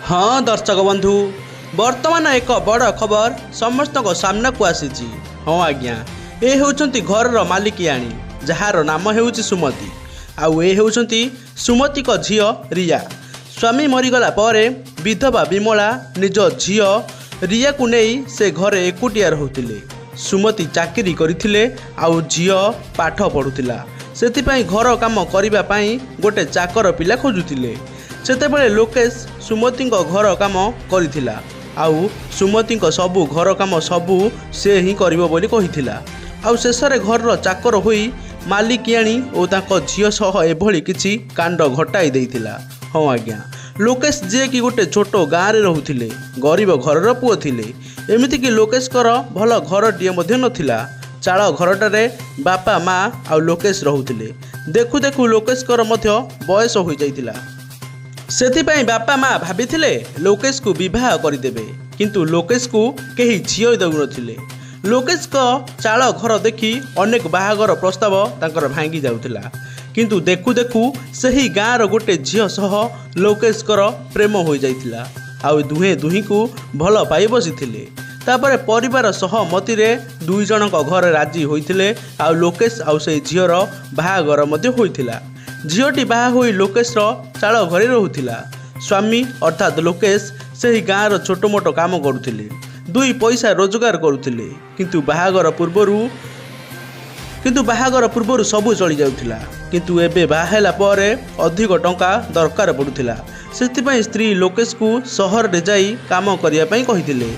ହଁ ଦର୍ଶକ ବନ୍ଧୁ, ବର୍ତ୍ତମାନ ଏକ ବଡ଼ ଖବର ସମସ୍ତଙ୍କ ସାମ୍ନାକୁ ଆସିଛି। ହଁ ଆଜ୍ଞା, ଏ ହେଉଛନ୍ତି ଘରର ମାଲିକିଆଣୀ, ଯାହାର ନାମ ହେଉଛି ସୁମତି, ଆଉ ଏ ହେଉଛନ୍ତି ସୁମତିଙ୍କ ଝିଅ ରିୟା। ସ୍ୱାମୀ ମରିଗଲା ପରେ ବିଧବା ବିମଳା ନିଜ ଝିଅ ରିୟାକୁ ନେଇ ସେ ଘରେ ଏକୁଟିଆ ରହୁଥିଲେ। ସୁମତି ଚାକିରି କରିଥିଲେ ଆଉ ଝିଅ ପାଠ ପଢ଼ୁଥିଲା। ସେଥିପାଇଁ ଘର କାମ କରିବା ପାଇଁ ଗୋଟେ ଚାକର ପିଲା ଖୋଜୁଥିଲେ। ସେତେବେଳେ ଲୋକେଶ ସୁମତିଙ୍କ ଘର କାମ କରିଥିଲା ଆଉ ସୁମତିଙ୍କ ସବୁ ଘର କାମ ସବୁ ସେ ହିଁ କରିବ ବୋଲି କହିଥିଲା। ଆଉ ଶେଷରେ ଘରର ଚାକର ହୋଇ ମାଲିକିଆଣୀ ଓ ତାଙ୍କ ଝିଅ ସହ ଏଭଳି କିଛି କାଣ୍ଡ ଘଟାଇ ଦେଇଥିଲା। ହଁ ଆଜ୍ଞା, ଲୋକେଶ ଯିଏକି ଗୋଟେ ଛୋଟ ଗାଁରେ ରହୁଥିଲେ, ଗରିବ ଘରର ପୁଅ ଥିଲେ। ଏମିତିକି ଲୋକେଶଙ୍କର ଭଲ ଘରଟିଏ ମଧ୍ୟ ନଥିଲା। ଚାଳ ଘରଟାରେ ବାପା, ମା ଆଉ ଲୋକେଶ ରହୁଥିଲେ। ଦେଖୁ ଦେଖୁ ଲୋକେଶଙ୍କର ମଧ୍ୟ ବୟସ ହୋଇଯାଇଥିଲା। ସେଥିପାଇଁ ବାପା ମା ଭାବିଥିଲେ ଲୋକେଶକୁ ବିବାହ କରିଦେବେ, କିନ୍ତୁ ଲୋକେଶକୁ କେହି ଝିଅ ଦେଉନଥିଲେ। ଲୋକେଶଙ୍କ ଚାଳ ଘର ଦେଖି ଅନେକ ବାହାଘର ପ୍ରସ୍ତାବ ତାଙ୍କର ଭାଙ୍ଗି ଯାଉଥିଲା। କିନ୍ତୁ ଦେଖୁ ଦେଖୁ ସେହି ଗାଁର ଗୋଟେ ଝିଅ ସହ ଲୋକେଶଙ୍କର ପ୍ରେମ ହୋଇଯାଇଥିଲା ଆଉ ଦୁହେଁ ଦୁହିଁଙ୍କୁ ଭଲ ପାଇ ବସିଥିଲେ। ତାପରେ ପରିବାର ସହମତିରେ ଦୁଇ ଜଣଙ୍କ ଘରେ ରାଜି ହୋଇଥିଲେ ଆଉ ଲୋକେଶ ଆଉ ସେଇ ଝିଅର ବାହାଘର ମଧ୍ୟ ହୋଇଥିଲା। ଝିଅଟି ବାହା ହୋଇ ଲୋକେଶର ଚାଳ ଘରେ ରହୁଥିଲା। ସ୍ୱାମୀ ଅର୍ଥାତ୍ ଲୋକେଶ ସେହି ଗାଁର ଛୋଟ ମୋଟ କାମ କରୁଥିଲେ, ଦୁଇ ପଇସା ରୋଜଗାର କରୁଥିଲେ। କିନ୍ତୁ ବାହାଘର ପୂର୍ବରୁ ସବୁ ଚଳିଯାଉଥିଲା। କିନ୍ତୁ ଏବେ ବାହା ହେଲା ପରେ ଅଧିକ ଟଙ୍କା ଦରକାର ପଡ଼ୁଥିଲା। ସେଥିପାଇଁ ସ୍ତ୍ରୀ ଲୋକେଶକୁ ସହରରେ ଯାଇ କାମ କରିବା ପାଇଁ କହିଥିଲେ।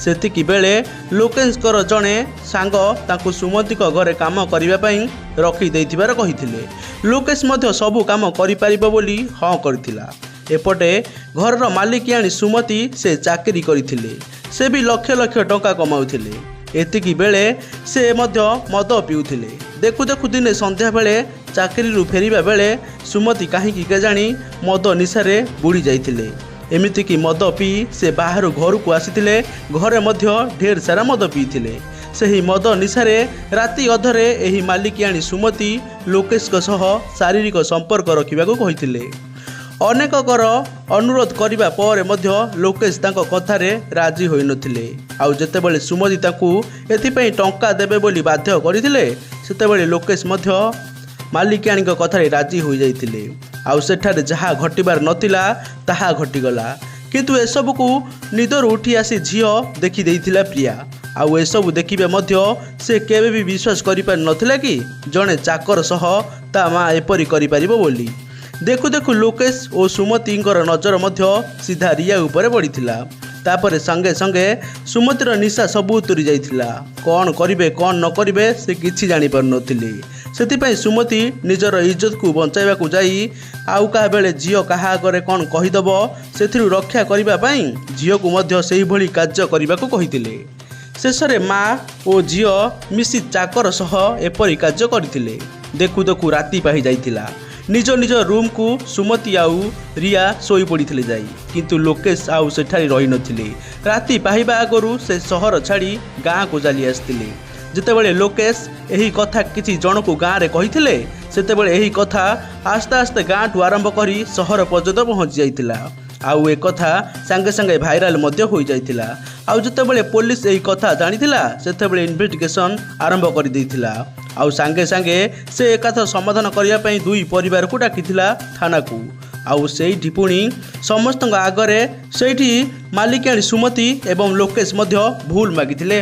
ସେତିକି ବେଳେ ଲୋକେଶଙ୍କର ଜଣେ ସାଙ୍ଗ ତାଙ୍କୁ ସୁମତିଙ୍କ ଘରେ କାମ କରିବା ପାଇଁ ରଖିଦେଇଥିବାର କହିଥିଲେ। ଲୋକେଶ ମଧ୍ୟ ସବୁ କାମ କରିପାରିବ ବୋଲି ହଁ କରିଥିଲା। ଏପଟେ ଘରର ମାଲିକିଆଣୀ ସୁମତି ସେ ଚାକିରି କରିଥିଲେ। ସେ ବି ଲକ୍ଷ ଲକ୍ଷ ଟଙ୍କା କମାଉଥିଲେ। ଏତିକି ବେଳେ ସେ ମଧ୍ୟ ମଦ ପିଉଥିଲେ। ଦେଖୁ ଦେଖୁ ଦିନେ ସନ୍ଧ୍ୟାବେଳେ ଚାକିରିରୁ ଫେରିବା ବେଳେ ସୁମତି କାହିଁକି କେଜାଣି ମଦ ନିଶାରେ ବୁଡ଼ି ଯାଇଥିଲେ। ଏମିତିକି ମଦ ପିଇ ସେ ବାହାରୁ ଘରକୁ ଆସିଥିଲେ, ଘରେ ମଧ୍ୟ ଢେର ସାରା ମଦ ପିଇଥିଲେ। ସେହି ମଦ ନିଶାରେ ରାତି ଅଧରେ ଏହି ମାଲିକିଆଣୀ ସୁମତି ଲୋକେଶଙ୍କ ସହ ଶାରୀରିକ ସମ୍ପର୍କ ରଖିବାକୁ କହିଥିଲେ। ଅନେକଙ୍କର ଅନୁରୋଧ କରିବା ପରେ ମଧ୍ୟ ଲୋକେଶ ତାଙ୍କ କଥାରେ ରାଜି ହୋଇନଥିଲେ। ଆଉ ଯେତେବେଳେ ସୁମତି ତାଙ୍କୁ ଏଥିପାଇଁ ଟଙ୍କା ଦେବେ ବୋଲି ବାଧ୍ୟ କରିଥିଲେ, ସେତେବେଳେ ଲୋକେଶ ମଧ୍ୟ ମାଲିକିଆଣୀଙ୍କ କଥାରେ ରାଜି ହୋଇଯାଇଥିଲେ। ଆଉ ସେଠାରେ ଯାହା ଘଟିବାର ନଥିଲା ତାହା ଘଟିଗଲା। କିନ୍ତୁ ଏସବୁକୁ ନିଦରୁ ଉଠି ଆସି ଝିଅ ଦେଖିଦେଇଥିଲା ପ୍ରିୟା। ଆଉ ଏସବୁ ଦେଖିବେ ମଧ୍ୟ ସେ କେବେ ବି ବିଶ୍ୱାସ କରିପାରିନଥିଲା କି ଜଣେ ଚାକର ସହ ତା ମା ଏପରି କରିପାରିବ ବୋଲି। ଦେଖୁ ଦେଖୁ ଲୋକେଶ ଓ ସୁମତିଙ୍କର ନଜର ମଧ୍ୟ ସିଧା ରିୟା ଉପରେ ପଡ଼ିଥିଲା। ତାପରେ ସଙ୍ଗେ ସଙ୍ଗେ ସୁମତିର ନିଶା ସବୁ ଉତୁରି ଯାଇଥିଲା। କ'ଣ କରିବେ କ'ଣ ନ କରିବେ ସେ କିଛି ଜାଣିପାରୁନଥିଲେ। ସେଥିପାଇଁ ସୁମତି ନିଜର ଇଜ୍ଜତକୁ ବଞ୍ଚାଇବାକୁ ଯାଇ ଆଉ କାହା ବେଳେ ଝିଅ କାହା ଆଗରେ କ'ଣ କହିଦେବ ସେଥିରୁ ରକ୍ଷା କରିବା ପାଇଁ ଝିଅକୁ ମଧ୍ୟ ସେହିଭଳି କାର୍ଯ୍ୟ କରିବାକୁ କହିଥିଲେ। ଶେଷରେ ମା ଓ ଝିଅ ମିଶି ଚାକର ସହ ଏପରି କାର୍ଯ୍ୟ କରିଥିଲେ। ଦେଖୁ ଦେଖୁ ରାତି ପାହି ଯାଇଥିଲା। ନିଜ ନିଜ ରୁମ୍କୁ ସୁମତି ଆଉ ରିୟା ଶୋଇପଡ଼ିଥିଲେ ଯାଇ। କିନ୍ତୁ ଲୋକେଶ ଆଉ ସେଠାରେ ରହିନଥିଲେ। ରାତି ପାହିବା ଆଗରୁ ସେ ସହର ଛାଡ଼ି ଗାଁକୁ ଚାଲି ଆସିଥିଲେ। ଯେତେବେଳେ ଲୋକେଶ ଏହି କଥା କିଛି ଜଣକୁ ଗାଁରେ କହିଥିଲେ, ସେତେବେଳେ ଏହି କଥା ଆସ୍ତେ ଆସ୍ତେ ଗାଁଠୁ ଆରମ୍ଭ କରି ସହର ପର୍ଯ୍ୟନ୍ତ ପହଞ୍ଚି ଯାଇଥିଲା। ଆଉ ଏକଥା ସାଙ୍ଗେ ସାଙ୍ଗେ ଭାଇରାଲ ମଧ୍ୟ ହୋଇଯାଇଥିଲା। ଆଉ ଯେତେବେଳେ ପୋଲିସ ଏହି କଥା ଜାଣିଥିଲା, ସେତେବେଳେ ଇନଭେଷ୍ଟିଗେସନ୍ ଆରମ୍ଭ କରିଦେଇଥିଲା। ଆଉ ସାଙ୍ଗେ ସାଙ୍ଗେ ସେ ଏକଥା ସମାଧାନ କରିବା ପାଇଁ ଦୁଇ ପରିବାରକୁ ଡାକିଥିଲା ଥାନାକୁ। ଆଉ ସେଇଠି ପୁଣି ସମସ୍ତଙ୍କ ଆଗରେ ସେଇଠି ମାଲିକାଣୀ ସୁମତି ଏବଂ ଲୋକେଶ ମଧ୍ୟ ଭୁଲ ମାଗିଥିଲେ।